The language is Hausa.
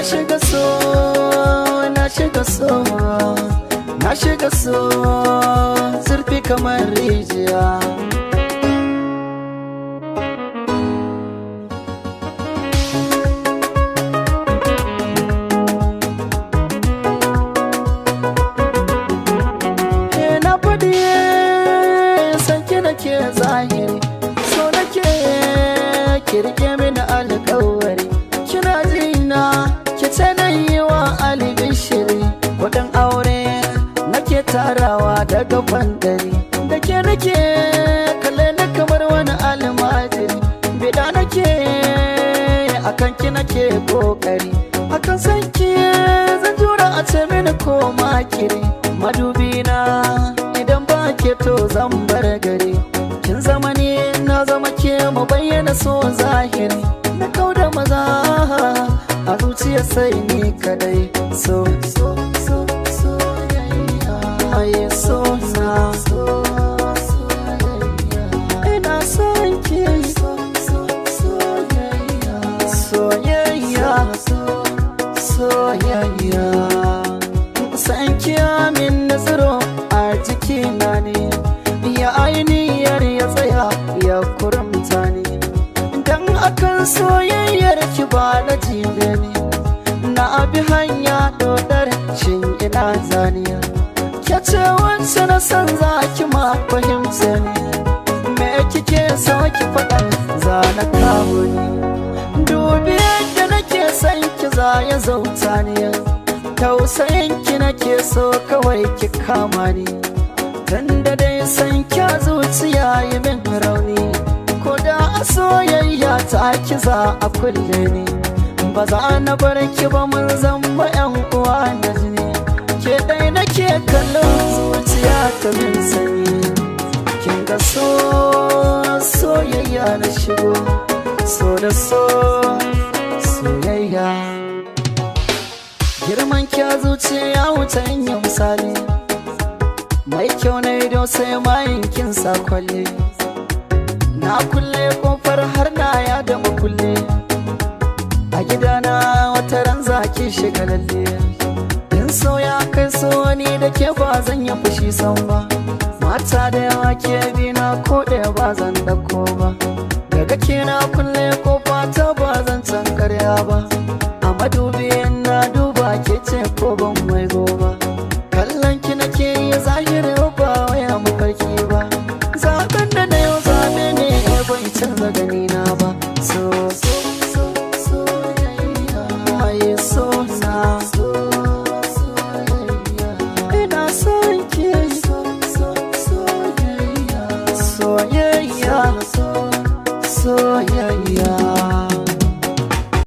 shiga so, na shiga so, na shiga so, zurfi kamar rijiya. Na faɗi sanki nake zahiri, so nake ki rike mini alƙawari. Kina jina ki ce na yi wa albishiri, kuɗin aure nake tarawa daga bandari. Da ke nake kalle ni kamar wani almajiri, bida nake akan ki nake kokari. Akan sanki zan jura a ce mini ko makiri. Madubi na idan ba ke to zan bar gari. Kin zama ni na zama ke, mu bayyana so zahiri. Na kauda maza a zuciya sai ni kadai. So so so soyayya, ai so na so soyayya, ina son ki. So so soyayya, soyayya, soyayya. San ki amin nazaro a jikina ne, ya ainihiyar ya tsaya ya kurumta ne. Dan akan soyayyar ki ba na jibe ne, na abi hanya dodar shin ina zaniya. Ke ce wacce na san za ki ma fahimta ne, me kike so ki faɗa za na kawo ni. Dubi yadda nake son ki za ya zauta ni, tausayin ki nake so kawai ki kama ni. Tunda dai san ki a zuciya yi min rauni, ko da a soyayya ta ki za a kulle ni. Ba za na bar ki ba mun zama yan uwa da jini. Ke dai nake kallon zuciya ta min sanyi. Kin ga so soyayya na shigo, so da so soyayya. Girman ki a zuciya ya wuce in yi misali, mai kyau na ido sai mayin kin sa kwalle. Na kulle kofar har na ya da makulle, a gidana wata ran zaki shiga lalle. In so ya kai so ni da ke ba zan yi fushi san ba, mata da yawa ke bi na ko ɗaya ba zan ɗauko ba. Daga ke na kulle kofa ta ba zan can karya ba.